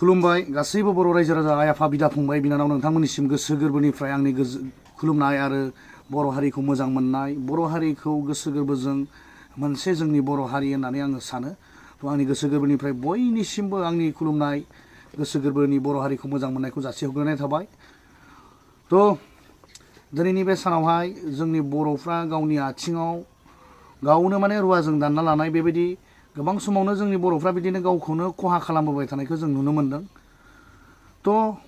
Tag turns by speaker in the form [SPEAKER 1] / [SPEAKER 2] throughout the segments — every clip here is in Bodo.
[SPEAKER 1] खुलुमबाय गासैबो बर' रायजो राजा आइ आफा बिदा फंबाय बिनानाव नोंथांमोननिसिम गोसो गोरबोनिफ्राय आंनि खुलुमनाय आरो बर' हारिखौ मोजां मोननाय बर' हारिखौ गोसो गोरबोजों मोनसे जोंनि बर' हारि होननानै आङो सानो आंनि गोसो गोरबोनिफ्राय बयनिसिमबो आंनि खुलुमनाय गोसो गोरबोनि बर' हारिखौ मोजां मोननायखौ जासिहरग्रोनाय थाबाय। दिनैनि बे सानावहाय जोंनि बर'फ्रा गावनि आथिङाव गावनो माने रुवाजों दानना लानाय बेबायदि गोबां समावनो जोंनि बर'फ्रा बिदिनो गावखौनो खहा खालामबोबाय थानायखौ जों नुनो मोनदों।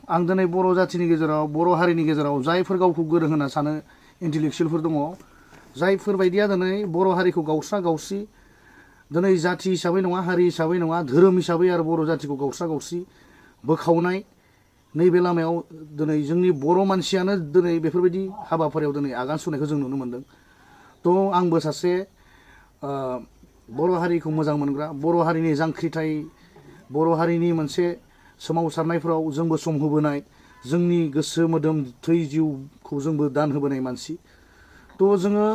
[SPEAKER 1] आं दिनै बर' जाथिनि गेजेराव बर' हारिनि गेजेराव जायफोर गावखौ गोरों होनना सानो इन्टेलेक्सुयेलफोर दङ जायफोर बायदिया दिनै बर' हारिखौ गावस्रा गावस्रि दिनै जाथि हिसाबै नङा हारि हिसाबै नङा धोरोम हिसाबै आरो बर' जातिखौ गावस्रा गावस्रि बोखावनाय नैबे लामायाव दिनै जोंनि बर' मानसियानो दिनै बेफोरबायदि हाबाफारियाव दिनै आगान सुरनायखौ जों नुनो मोनदों। आंबो सासे बर' हारिखौ मोजां मोनग्रा बर' हारिनि जांख्रिथाय बर' हारिनि मोनसे सोमावसारनायफोराव जोंबो सम होबोनाय जोंनि गोसो मोदोम थै जिउखौ जोंबो दान होबोनाय मानसि। जोङो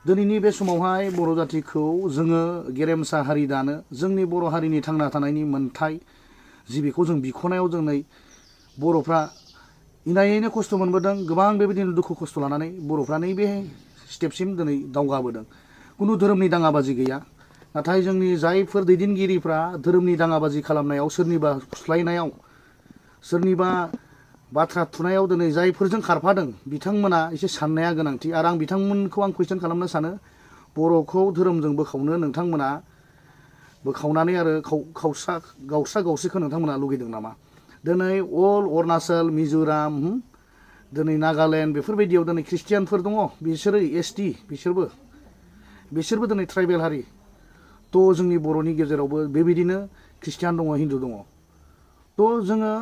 [SPEAKER 1] दिनैनि बे समावहाय बर' जातिखौ जोङो गेरेमसा हारि दानो जोंनि बर' हारिनि थांना थानायनि मोन्थाय जि बेखौ जों बिख'नायाव दिनै बर'फ्रा इनायैनो खस्थ' मोनबोदों गोबां बेबायदिनो दुखु खस्थ' लानानै बर'फ्रा नैबे स्टेपसिम दिनै दावगाबोदों। खुनु धोरोमनि दाङाबाजि गैया नाथाय जोंनि जायफोर दैदेनगिरिफ्रा धोरोमनि दाङाबाजि खालामनायाव सोरनिबा खुस्लायनायाव सोरनिबा बाथ्रा थुनायाव दिनै जायफोरजों खारफादों बिथांमोना एसे साननाया गोनांथि आरो आं बिथांमोनखौ आं कुइसन खालामनो सानो बर'खौ धोरोमजों बोखावनो नोंथांमोना बोखावनानै आरो गावस्रा गावस्रिखौ नोंथांमोना लुगैदों नामा? दिनै अल अरुणाचल मिज'राम दिनै नागालेण्ड बेफोरबायदियाव दिनै ख्रिस्टियानफोर दङ बिसोरो एसटि बिसोरबो दिनै ट्राइबेल हारि। जोंनि बर'नि गेजेरावबो बेबायदिनो ख्रिस्टियान दङ हिन्दु दङ। जोङो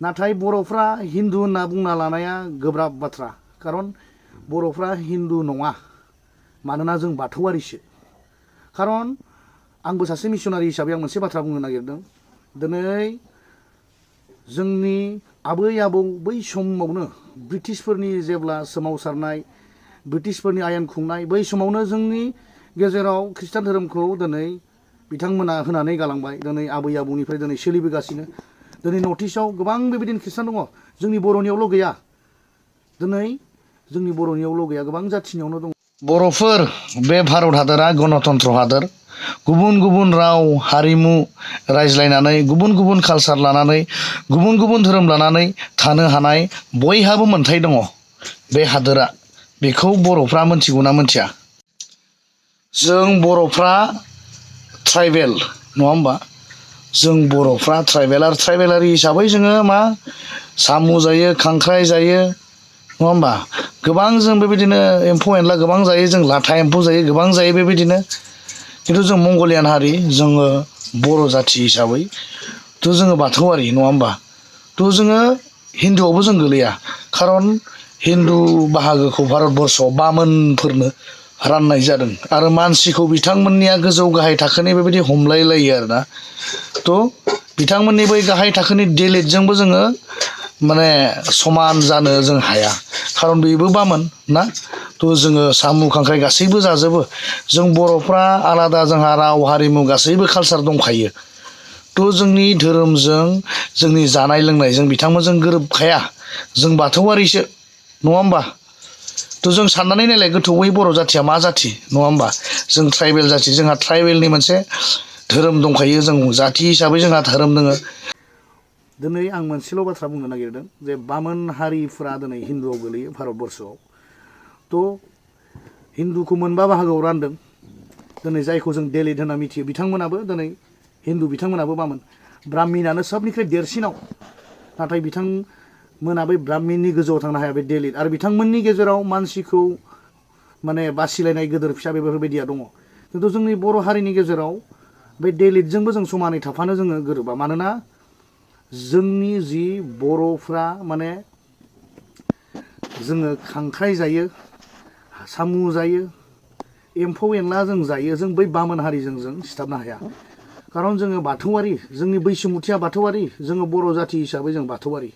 [SPEAKER 1] नाथाय बर'फ्रा हिन्दु होनना बुंना लानाया गोब्राब बाथ्रा खारन बर'फ्रा हिन्दु नङा मानोना जों बाथौआरिसो। खारन आंबो सासे मिसनारि हिसाबै आं मोनसे बाथ्रा बुंनो नागिरदों दिनै जोंनि आबै आबौ बै समावनो ब्रिटिशफोरनि जेब्ला सोमावसारनाय ब्रिटिशफोरनि आयेन खुंनाय बै समावनो जोंनि गेजेराव ख्रिस्टान धोरोमखौ दिनै बिथांमोना होनानै गालांबाय दिनै आबै आबौनिफ्राय दिनै सोलिबोगासिनो। दिनै नर्थ इस्टआव गोबां बेबायदिनो ख्रिस्टान दङ जोंनि बर'नियावल' गैया दिनै जोंनि बर'नियावल' गैया गोबां जाथिनियावनो दङ। बर'फोर बे भारत हादरा गणतन्त्र हादर गुबुन गुबुन राव हारिमु रायज्लायनानै गुबुन गुबुन कालसार लानानै गुबुन गुबुन धोरोम लानानै थानो हानाय बयहाबो मोन्थाय दङ बे हादोरा। बेखौ बर'फ्रा मोनथिगौना मोनथिया? जों बर'फ्रा ट्राइबेल नङा होमबा? जों बर'फ्रा ट्राइबेल आरो ट्राइबेलारि हिसाबै जोङो मा साम' जायो खांख्राइ जायो नङा होमबा? गोबां जों बेबायदिनो एम्फौ एनला गोबां जायो जों लाथा एम्फौ जायो गोबां जायो बेबायदिनो। खिन्थु जों मंगलियान हारि जोङो बर' जाथि हिसाबै जोङो बाथौआरि नङा होमबा? जोङो हिन्दुआवबो जों गोलैया खारन हिन्दु बाहागोखौ भारतबर्सआव बामोनफोरनो राननाय जादों आरो मानसिखौ बिथांमोननिया गोजौ गाहाय थाखोनि बेबायदि हमलायलायो आरोना। बिथांमोननि बै गाहाय थाखोनि डिलेटजोंबो जोङो माने समान जानो जों हाया खारन बेबो बामोन ना। जोङो साम' खांख्राइ गासैबो जाजोबो जों बर'फ्रा आलादा जोंहा राव हारिमु गासैबो कालसार दंखायो। जोंनि धोरोमजों जोंनि जानाय लोंनायजों बिथांमोनजों गोरोबखाया जों बाथौआरिसो नङा होमबा? जों साननानै नायलाय गोथौयै बर' जाथिया मा जाथि नङा होमबा? जों ट्राइबेल जाथि जोंहा ट्राइबेलनि मोनसे धोरोम दंखायो जों जाथि हिसाबै जोंहा धोरोम दोङो। दिनै आं मोनसेल' बाथ्रा बुंनो नागिरदों जे बामोन हारिफ्रा दिनै हिन्दुआव गोलैयो भारतबर्सआव। हिन्दुखौ मोनबा बाहागोआव रानदों दिनै जायखौ जों डेलिट होनना मिथियो बिथांमोनाबो दिनै हिन्दु बिथांमोनाबो बामोन। ब्राह्मिनानो सबनिख्रुइ देरसिनाव नाथाय बिथांमोना बै ब्राह्मिननि गोजौआव थांनो हाया बे डेलिट आरो बिथांमोननि गेजेराव मानसिखौ माने बासिलायनाय गोदोर फिसा बेफोरबायदिया दङ। खिन्थु जोंनि बर' हारिनि गेजेराव बे डेलिटजोंबो जों समानै थाफानो जोङो गोरोबा मानोना जोंनि जि बर'फ्रा माने जोङो खांख्राइ जायो साम' जायो एम्फौ एनला जों जायो जों बै बामोन हारिजों जों सिथाबनो हाया। खारन जोङो बाथौआरि जोंनि बैसुमुथिया बाथौआरि जोङो बर' जाथि हिसाबै जों बाथौआरि।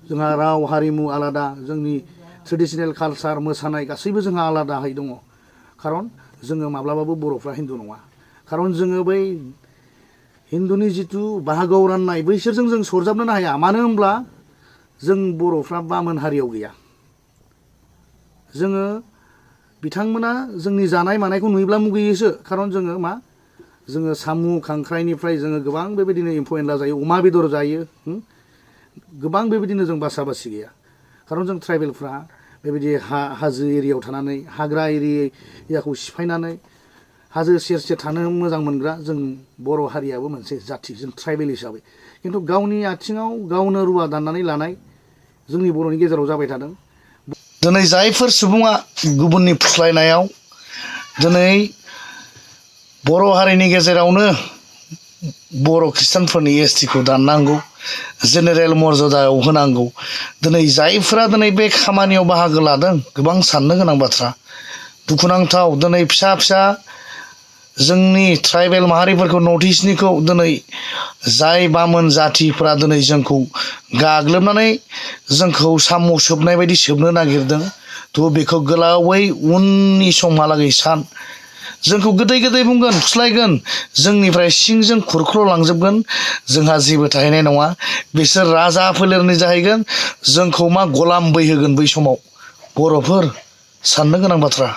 [SPEAKER 1] जोंहा राव हारिमु आलादा जोंनि ट्रेडिसनेल कालसार मोसानाय गासैबो जोंहा आलादायै दङ। खारन जोङो माब्लाबाबो बर'फ्रा हिन्दु नङा। खारन जोङो बै हिन्दुनि जिथु बाहागोआव राननाय बैसोरजों जों सरजाबनो हाया मानो होनब्ला जों बर'फ्रा बामोन हारियाव गैया जोङो बिथांमोना जोंनि जानाय मानायखौ नुयोब्ला मुगैयोसो खारन जोङो मा जोङो सामु खांख्राइनिफ्राय जोङो गोबां बेबायदिनो एम्फौ एनला जायो अमा बेदर जायो गोबां बेबायदिनो जों बासा बासि गैया खारन जों ट्राइबेलफ्रा बेबायदि हाजो एरियायाव थानानै हाग्रा एरियाखौ सिफायनानै हाजो सेर सेर थानो मोजां मोनग्रा जों बर' हारियाबो मोनसे जाथि जों ट्राइबेल हिसाबै खिन्थु गावनि आथिङाव गावनो रुवा दाननानै लानाय जोंनि बर'नि गेजेराव जाबाय थादों दिनै जायफोर सुबुङा गुबुननि फुस्लायनायाव दिनै बर' हारिनि गेजेरावनो बर' खृष्टानफोरनि एसटिखौ दाननांगौ जेनेरेल मर्यादायाव होनांगौ दिनै जायफोरा दिनै बे खामानियाव बाहागो लादों गोबां साननो गोनां बाथ्रा दुखुनांथाव दिनै फिसा फिसा जोंनि ट्राइबेल माहारिफोरखौ नर्थ इस्टनिखौ दिनै जाय बामोन जाथिफ्रा दिनै जोंखौ गाग्लोबनानै जोंखौ साम' सोबनाय बायदि सोबनो नागिरदों थ' बेखौ गोलावै उननि समहालागै सान जोंखौ गोदै गोदै बुंगोन फुस्लायगोन जोंनिफ्राय सिंजों खुरख्ल'लांजोबगोन जोंहा जेबो थाहैनाय नङा बिसोर राजा फोलेरनि जाहैगोन जोंखौ मा गलाम बैहोगोन बै समाव बर'फोर साननो गोनां बाथ्रा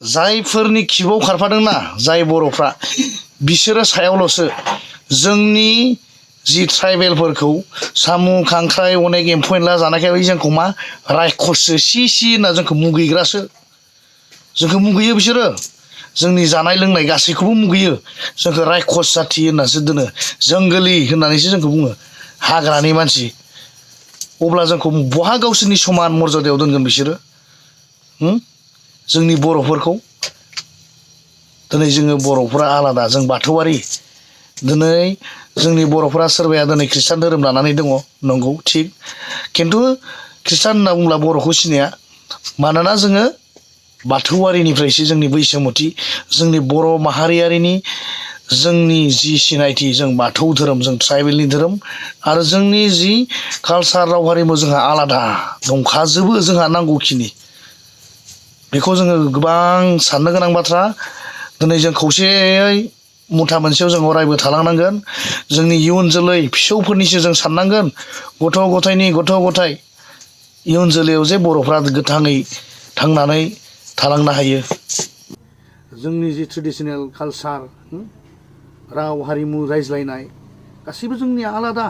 [SPEAKER 1] जायफोरनि खिबआव खारफादोंना जाय बर'फ्रा बिसोरो सायावल'सो जोंनि जि ट्राइबेलफोरखौ साम' खांख्राइ अनेक एम्फौ एनला जानायखाय जोंखौ मा रायखससो सि होनना जोंखौ मुगैग्रासो जोंखौ मुगैयो बिसोरो जोंनि जानाय लोंनाय गासैखौबो मुगैयो जोंखौ रायखस जाथि होननासो दोनो जोंगोलि होननानैसो जोंखौ बुङो हाग्रानि मानसि अब्ला जोंखौ बहा गावसोरनि समान मर्यादायाव दोनगोन बिसोरो जोंनि बर'फोरखौ दिनै जोङो बर'फोरा आलादा जों बाथौआरि दिनै जोंनि बर'फोरा सोरबाया दिनै खृष्टान धोरोम लानानै दङ नंगौ थिग खिन्थु खृष्टान होनना बुंब्ला बर'खौ सिनाया मानोना जोङो बाथौआरिनिफ्रायसो जोंनि बैसोमुथि जोंनि बर' माहारियारिनि जोंनि जि सिनायथि जों बाथौ धोरोम जों ट्राइबेलनि धोरोम आरो जोंनि जि कालसार राव हारिमु जोंहा आलादा दंखाजोबो जोंहा नांगौखिनि बेखौ जोङो गोबां साननो गोनां बाथ्रा दिनै जों खौसेयै मुथा मोनसेयाव जों अरायबो थालांनांगोन जोंनि इयुन जोलै फिसौफोरनिसो जों साननांगोन गथ' गथाय इयुन जोलैयाव जे बर'फ्रा गोथाङै थांनानै थालांनो हायो जोंनि जि ट्रेडिशनेल कालसार राव हारिमु रायज्लायनाय गासैबो जोंनिया आलादा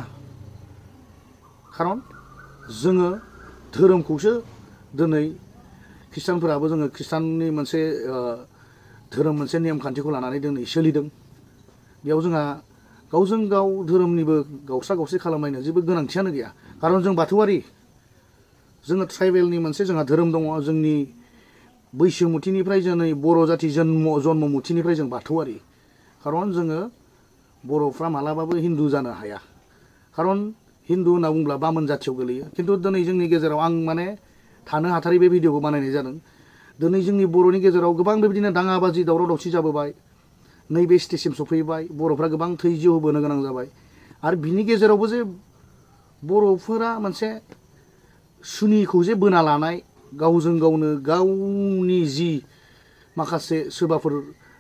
[SPEAKER 1] खारन जोङो धोरोमखौसो दिनै खृष्टानफोराबो जोङो खृष्टाननि मोनसे धोरोम मोनसे नेमखान्थिखौ लानानै दिनै सोलिदों बेयाव जोंहा गावजों गाव धोरोमनिबो गावस्रा गावस्रि खालामलायनो जेबो गोनांथियानो गैया खारन जों बाथौआरि जोङो ट्राइबेलनि मोनसे जोंहा धोरोम दङ जोंनि बैसोमुथिनिफ्राय जोंनि बर' जाथि जन्ममुथिनिफ्राय जों बाथौआरि खारन जोङो बर'फ्रा मालाबाबो हिन्दु जानो हाया खारन हिन्दु होनना बुंब्ला बामोन जाथियाव गोलैयो खिन्थु दिनै जोंनि गेजेराव आं माने थानो हाथारै बे भिडिअखौ बानायनाय जादों दिनै जोंनि बर'नि गेजेराव गोबां बेबायदिनो दाङाबाजि दावराव दावसि जाबोबाय नैबे स्टेजसिम सफैबाय बर'फ्रा गोबां थै जिउ होबोनो गोनां जाबाय आरो बिनि गेजेरावबो जे बर'फोरा मोनसे सुनिखौ जे बोना लानाय गावजों गावनो गावनि जि माखासे सोरबाफोर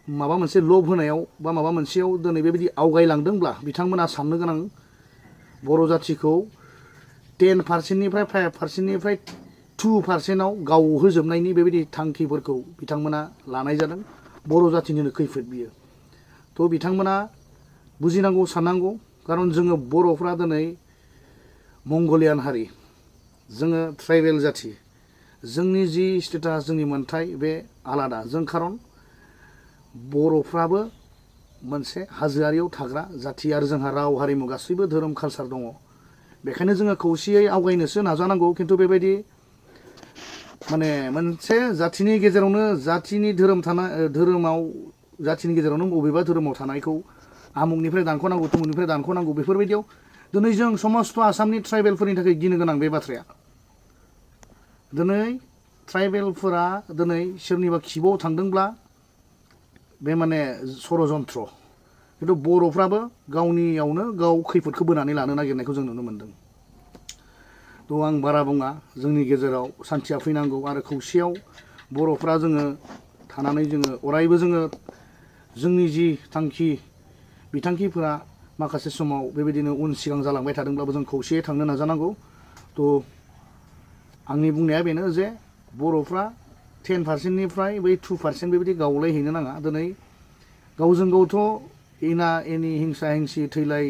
[SPEAKER 1] माबा मोनसे लब होनायाव बा माबा मोनसेयाव दिनै बेबायदि आवगायलांदोंब्ला बिथांमोना साननो गोनां बर' जाथिखौ 10%निफ्राय 5%निफ्राय 2%आव गावहोजोबनायनि बेबायदि थांखिफोरखौ बिथांमोना लानाय जादों बर' जाथिनिनो खैफोद बियो थ' बिथांमोना बुजिनांगौ साननांगौ खारन जोङो बर'फ्रा दिनै मंगलियान हारि जोङो ट्राइबेल जाथि जोंनि जि स्टेटास जोंनि मोन्थाय बे आलादा जों खारन बर'फ्राबो मोनसे हाजोआरियाव थाग्रा जाथि आरो जोंहा राव हारिमु गासैबो धोरोम कालसार दङ बेखायनो जोङो खौसेयै आवगायनोसो नाजानांगौ खिन्थु बेबायदि माने मोनसे जाथिनि गेजेरावनो जाथिनि धोरोमाव जाथिनि गेजेरावनो बबेबा धोरोमाव थानायखौ आमुकनिफ्राय दानख'नांगौ तुमुकनिफ्राय दानख'नांगौ बेफोरबायदियाव दिनै जों समस्त आसामनि ट्राइबेलफोरनि थाखाय गिनो गोनां बे बाथ्राया दिनै ट्राइबेलफोरा दिनै सोरनिबा खिबआव थांदोंब्ला बे माने षड़जन्त्र खिन्थु बर'फ्राबो गावनियावनो गाव खैफोदखौ बोनानै लानो नागिरनायखौ जों नुनो मोन्दों थ' आं बारा बुङा जोंनि गेजेराव सान्थिया फैनांगौ आरो खौसेयाव बर'फ्रा जोङो थानानै जोङो अरायबो जोङो जोंनि जि बिथांखिफोरा माखासे समाव बेबायदिनो उन सिगां जालांबाय थादोंब्लाबो जों खौसेयै थांनो नाजानांगौ। थ' आंनि बुंनाया बेनो जे बर'फ्रा 10%निफ्राय बै 2% बेबायदि गावलायहैनो नाङा। दिनै गावजों गावथ' एना एनि हिंसा हिंसि थैलाय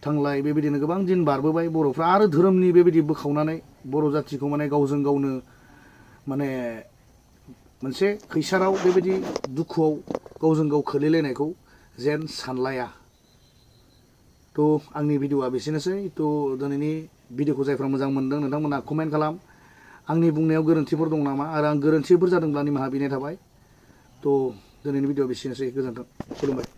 [SPEAKER 1] थांलाय बेबायदिनो गोबां दिन बारबोबाय। बर'फ्रा आरो धोरोमनि बेबायदि बोखावनानै बर' जाथिखौ माने गावजों गावनो माने मोनसे खैसाराव बेबायदि दुखुआव गावजों गाव खोलैलायनायखौ जेन सानलाया। थ' आंनि भिडिअ'आ बेसेनोसै। थ' दिनैनि भिडिअ'खौ जायफ्रा मोजां मोनदों नोंथांमोना कमेन्ट खालाम। आंनि बुंनायाव गोरोन्थिफोर दं नामा आरो आं गोरोन्थिफोर जादोंब्ला निमाहा बिनाय थाबाय। थ' दिनैनि भिडिअ'आ बेसेनोसै। गोजोन्थों, खुलुमबाय।